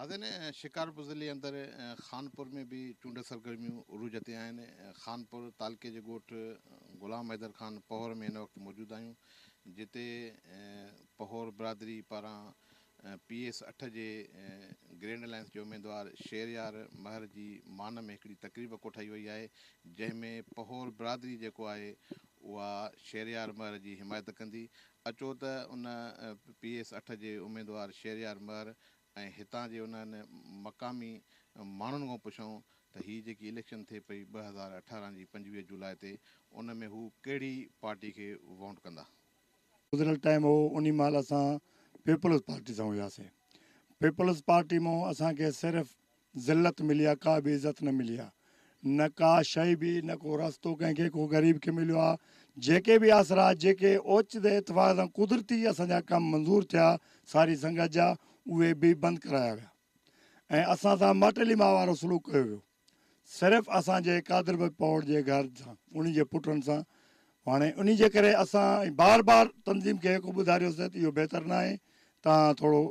ناظرين شڪارپور ضلعي اندر خانپور ۾ به چونڊ سرگرميون عروج تي آهن. خانپور تعلقي جي ڳوٺ غلام حيدر خان پهور ۾ هن وقت موجود آهيون جتي پهور برادري پاران پي ايس اٺ جي گرينڊ الائنس جي اميدوار شير يار مهر جي مان ۾ هڪڙي تقريب ڪوٺائي وئي آهي جنهن ۾ پهور برادري جيڪو آهي اها شير يار مهر جي حمايت ڪندي. اچو ته ان پي ايس اٺ جي اميدوار شير يار مهر ۽ هتان جي انهن مقامي ماڻهن کان پڇون ته هي جيڪي اليڪشن ٿئي پئي 2018 جي 25 جولاء تي ان ۾ هو ڪهڙي پارٽي کي وونٽ ڪندا. گذريل ٽائيم هو انهي مهل اسان پيپلز پارٽي سان هياسين. پيپلز پارٽي مون اسان کي صرف ذلت ملي آ ڪا به عزت نه ملي آ. نه ڪا شئي به نه ڪو رستو ڪنهن کي ڪو غريب کي مليو آ. جيڪي به آسرا جيڪي اوچتي اتفاق سان قدرتي اسان جا ڪم منظور ٿيا ساري سنگت جا اهي به بند ڪرايا ويا ۽ اسان سان ماٽيلي ماء وارو سلوڪ ڪيو ويو صرف اسان جي قادر بخش پوڙ جي گهر سان انهي جي پٽن سان هاڻي انهي جي ڪري اسان بار بار تنظيم کي هڪ ٻڌاريوسي ته اهو بهتر ناهي توهان ٿورو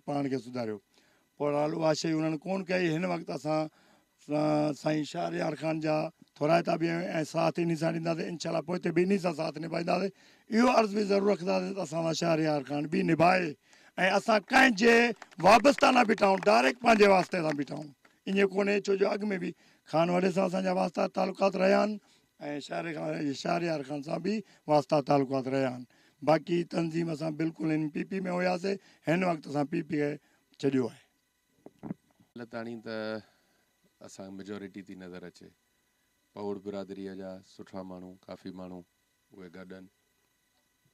پاڻ کي سڌاريو بهرحال اها شيء انهن ڪونه ڪئي. هن وقت اسان سائين شهريار خان جا ٿورائتا به آهيون ۽ ساٿ انهي سان ڏينداسين. انشاء الله پوئتي به انهي سان ساٿ نڀائينداسين. اهو عرض به ضرور رکنداسين ته اسان سان شهريار خان به نڀائي ۽ اسان ڪنهن جي وابسته نه بيٺا آهيون، ڊائريڪٽ پنهنجي واسطي سان بيٺا آهيون. ائين ڪونهي ڇو جو اڳ ۾ به خان وڏي سان اسان جا واسطا تعلقات رهيا آهن ۽ شهريار خان سان به واسطا تعلقات رهيا آهن. باقي تنظيم اسان بلڪل هن پي پي ۾ هياسي، هن وقت اسان پي پي کي ڇڏيو آهي. هل تاڻي ته اسان کي ميجارٽي ٿي نظر اچي. پهوڙ برادريء جا سٺا ماڻهو، ڪافي ماڻهو اهي گڏ آهن.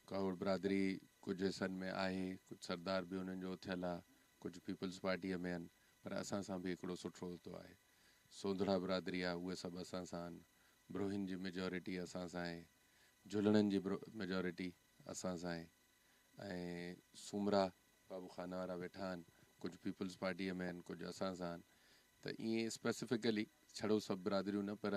ڪهوڙ برادري ڪجهه حصن ۾ آهي، ڪجهه سردار به انهن جو اٿيل آهي، ڪجهه پيپلز پارٽيء ۾ آهن، پر اسان سان به هڪڙو سٺو عهدو آهي. سونڌڙا برادري آهي، اهي سڀ اسان سان آهن. بروهين جي ميجارٽي اسان سان آهي. جهلڻن جي ميجارٽي اسان سان آهي ۽ سومرا بابو خانه وارا ويٺا آهن، ڪجهه پيپلز پارٽيء ۾ آهن، ڪجهه اسان سان آهن ته ائين اسپيسفڪلي ڇڙو سڀ برادريون نه پر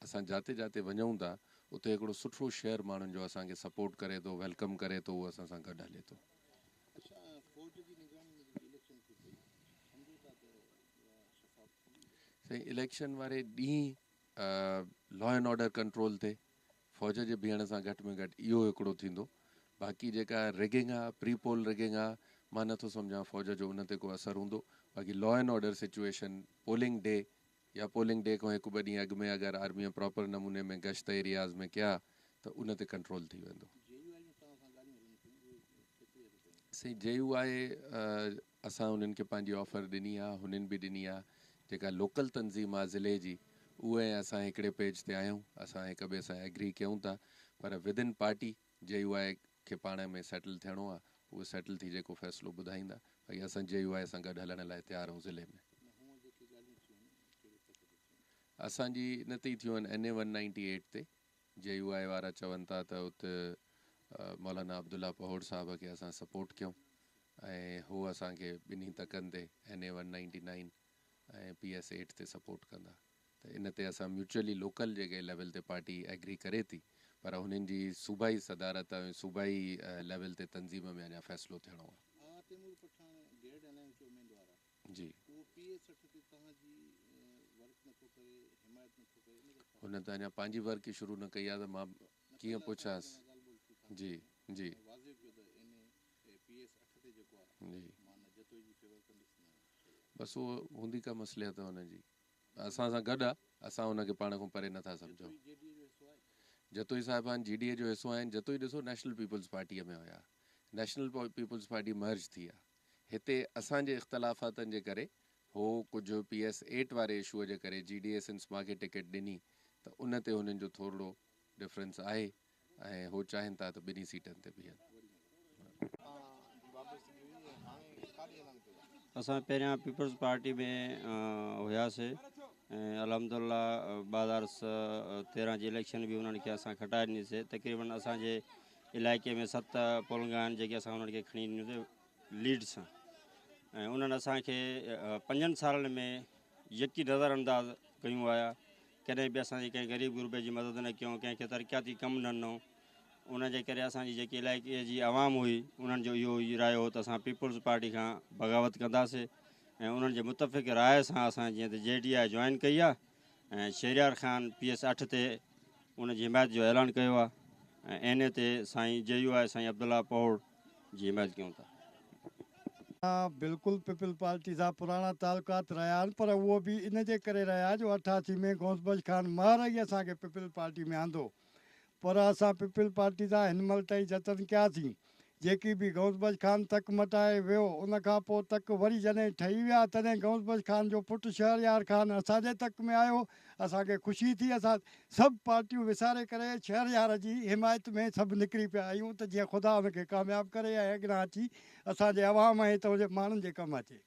اسان جاتي جاتي وڃون ٿا اتي هڪڙو سٺو شيئر ماڻهن جو اسان کي سپورٽ ڪري ٿو، welcome ڪري ٿو، اهو اسان سان گڏ هلي ٿو. اڇا فوج جي نگراني ۾ جيڪي اليڪشن ٿي پئي سمجهو ٿا ته اها شفاف ٿي؟ سائين اليڪشن واري ڏينهن لا اينڊ آرڊر ڪنٽرول تي فوج جي بيهڻ سان گهٽ ۾ گهٽ اهو هڪڙو ٿيندو باقي جيڪا ريگنگ آ پري پول ريگنگ آ مان نٿو سمجهان فوج جو ان تي ڪو اثر هوندو باقي law and order situation polling day يا پولنگ ڊي کان هڪ ٻه ڏينهن اڳ ۾ اگر آرميء پراپر نموني ۾ گشت ايرياز ۾ ڪيا ته ان تي ڪنٽرول ٿي ويندو. جي يو آء جون توهان سان ڳالهيون هلن پيون اهي ڪيتري حد تائين. سائين جي يو آء اسان انهن کي پنهنجي آفر ڏني آ هنن به ڏني آ جيڪا لوڪل تنظيم آ ضلعي جي اهي ۽ اسان هڪڙي پيج تي آهيون اسان هڪ ٻئي سان ايگري ڪيون ٿا پر within party J U I کي پاڻ ۾ سيٽل ٿيڻو آ اهي سيٽل ٿي جيڪو فيصلو ٻڌائيندا باقي اسان جي يو آء سان گڏ هلڻ لاء تيار آهيون ضلعي ۾. نه هونء جيڪي ڳالهيون ٿيون آهن ڪهڙي تڪ تي ٿيون آهن. اسان جي ان تي ئي ٿيون آهن N A one ninety eight T G U آء وارا چون ٿا ته ات مولانا عبدالله پهوڙ صاحب کي اسان سپورٽ ڪيون ۽ هو اسان کي ٻنهي تڪن تي N A one ninety nine ۽ P S eight تي سپورٽ ڪندا ته ان تي اسان ميوچلي لوڪل جيڪي ليول تي پارٽي ايگري ڪري ٿي پر هنن جي صوبائي صدارت ۽ صوبائي ليول تي تنظيم ۾ اڃا فيصلو ٿيڻو آهي. آغا تيمور پٺاڻ گريڊ الائنس جو اميدوار آهي. جي. اهو پي ايس اٺ تي توهان جي ورڪ نٿو ڪري، حمايت نٿو ڪري ان جا ڇا هن ته اڃا پنهنجي ورڪ ئي شروع نه ڪئي آهي ته مان نه ڪيئن ڪلهه اسان پڇانس. جڏهن ڳالهه ٻولهه ٿي خان جي صاحب جي. سان ته واضح ڪيو ته اين اي پي ايس اٺ تي جيڪو آهي جي. مان نه جتوئي جي فيور ڪندس نه شهيار. بس اهو هوندي ڪا مصلحت هن جي اسان سان گڏ آ اسان هن کي پاڻ کان پري نٿا سمجهون. جتوئي جي ڊي اي جو حصو آهي؟ جتوئي صاحبان جي ڊي اي جو حصو آهن جتوئي ڏسو نيشنل پيپلز پارٽيء ۾ هيا نيشنل پيپلز پارٽي مرج ٿي آ هتي اسان جي اختلافاتن جي ڪري هو ڪجهه پي ايس ايٽ واري اشوء جي ڪري جي ڊي اي سنسما کي ٽڪيٽ ڏني ته ان تي هنن جو ٿورڙو ڊفرنس آهي ۽ هو چاهين ٿا ته ٻنهي سيٽن تي بيهن. اسان پهريان پيپلز پارٽي ۾ هياسي ۽ الحمد الله 2013 جي اليڪشن به انهن کي اسان کٽائي ڏنيسي. تقريبن اسان جي علائقي ۾ 7 پولنگ آهن جيڪي اسان انهن کي کڻي ڏنيونسي ليڊ سان ۽ انهن اسان کي 5 سالن ۾ يڪي نظر انداز ڪيون آيا. ڪڏهن به اسان جي ڪنهن غريب غربي جي مدد نه ڪيون، ڪنهن کي ترقياتي ڪم نه ڏنو. ان جي ڪري اسان جي جيڪي علائقي جي عوام هئي انهن جو اهو ئي رايو هو ته اسان پيپلز پارٽي کان بغاوت ڪنداسي ۽ انهن جي متفق راء سان اسان جيئن ته جي ڊي I join ڪئي آهي ۽ شهريار خان پي ايس 8 تي ان جي حمايت جو اعلان ڪيو آهي ۽ اين اي تي سائين جي يو آء سائين عبدالله پهوڙ جي حمايت ڪيون ٿا. بلڪل پيپلز پارٽي سان پراڻا تعلقات رهيا آهن پر اهو به ان جي ڪري رهيا جو 88 ۾ غوث بخش خان مهر ئي اسان کي پيپلز پارٽي ۾ آندو پر اسان پيپلز پارٽي سان هن مهل تائين جتن ڪياسين جيڪي به غوث بخش خان تڪ مٽائي ويو ان کان پوء تڪ وري جڏهن ٺهي ويا تڏهن غوث بخش خان جو پٽ شهريار خان اسان جي تڪ ۾ آيو اسان کي خوشي ٿي اسان سڀ پارٽيون وساري ڪري شهريار جي حمايت ۾ سڀ نڪري پيا آهيون ته جيئن خدا ان کي ڪامياب ڪري ۽ اڳيان اچي اسان جي عوام ۽ هتان جي ماڻهن جي ڪم اچي.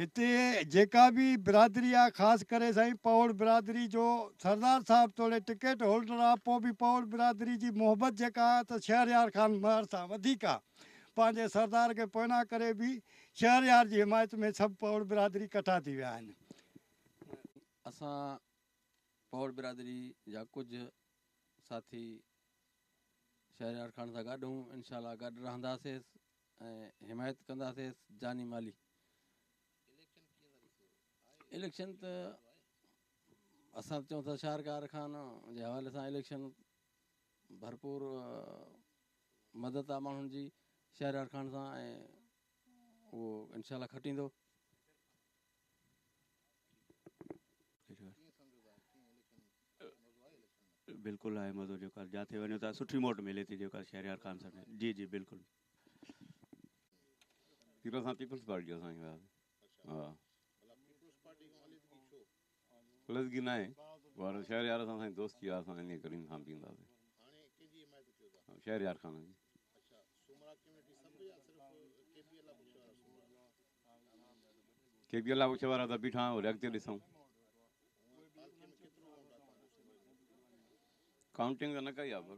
هتي جيڪا به برادري آ خاص ڪري سائين پهوڙ برادري جو سردار صاحب توڙي ٽڪيٽ هولڊر آ پوء به پهوڙ برادري جي محبت جيڪا آ ته شهريار خان مهر سان وڌيڪ آ پنهنجي سردار کي پوئنا ڪري به شهريار جي حمايت ۾ سڀ پهوڙ برادري ڪٺا ٿي ويا آهن. اسان پهوڙ برادري جا ڪجهه ساٿي شهريار خان سان گڏ هون انشاء الله گڏ رهنداسيس ۽ حمايت ڪنداسيس جاني مالي. اليڪشن ته اسان چون ٿا شهريار خان جي حوالي سان اليڪشن ڀرپور مدد آ ماڻهن جي شهريار خان سان ۽ اهو انشاء الله کٽيندو. بلڪل آهي مزو جيڪو جاٿي وڃو ٿا سٺي موٽ ملي ٿي جيڪو شهريار خان سان جي جي بلڪل. پيپلز سان پيپلز پارٽي اسان جي ها علحدگي نه آهي پر شهريار سان اسان جي دوستي آهي اسان انهي ڪري سان بيهنداسين شهريار خان جي. ڪي پي الله بخش وارا ته بيٺا آهن وري اڳتي ڏسون. ڪائونٽنگ ته نه ڪئي آهي پر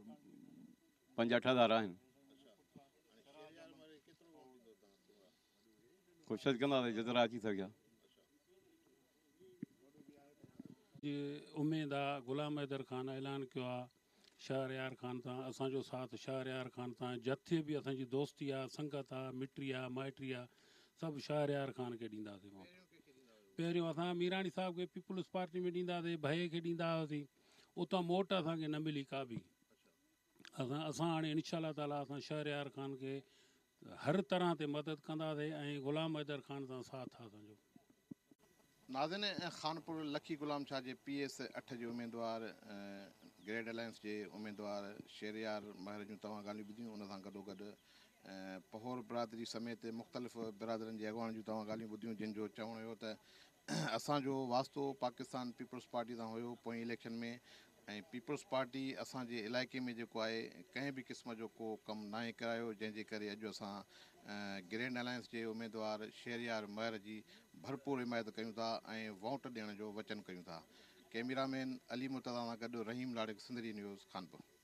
5 8 هزار آهن. ڪوشش ڪنداسين جيترا اچي سگهيا. جي اميد آ غلام حيدر خان اعلان ڪيو آ شهريار خان سان اسان جو ساٿ شهريار خان سان جٿي به اسان جي دوستي آ سنگت آ مٽي آ مائٽي آ سڀ شهريار خان کي ڏينداسين ووٽ پهريون اسان ميراڻي صاحب کي پيپلز پارٽي ۾ ڏينداسين ڀئي کي ڏيندا هئاسين اتان موٽ اسان کي نه ملي ڪا به اسان اسان هاڻي انشاء الله تعالي اسان شهريار خان کي هر طرح تي مدد ڪنداسين ۽ غلام حيدر خان سان ساٿ آ اسان جو. ناظرين خانپور لکي غلام شاهه جي پي ايس 8 جي اميدوار گريڊ الائنس جي اميدوار شهريار مهر جون توهان ڳالهيون ٻڌيون ان سان گڏوگڏ پهور برادري سميت مختلف برادرين جي اڳواڻن جون توهان ڳالهيون ٻڌيون جن جو چوڻ هيو ته اسان جو واسطو پاڪستان پيپلز پارٽي سان هيو پوئين اليڪشن ۾ ۽ پيپلز پارٽي اسان جي علائقي ۾ جيڪو آهي ڪنهن به قسم جو ڪو ڪم ناهي ڪرايو جنهن جي ڪري اڄ اسان گرينڊ الائنس جي اميدوار شهريار مهر جي ڀرپور حمايت ڪيون ٿا ۽ ووٽ ڏيڻ جو وچن ڪيون ٿا. ڪئميرا مين علي مرتضيٰ سان گڏ رحيم لاڙڪ سنڌڙي نيوز خانپور.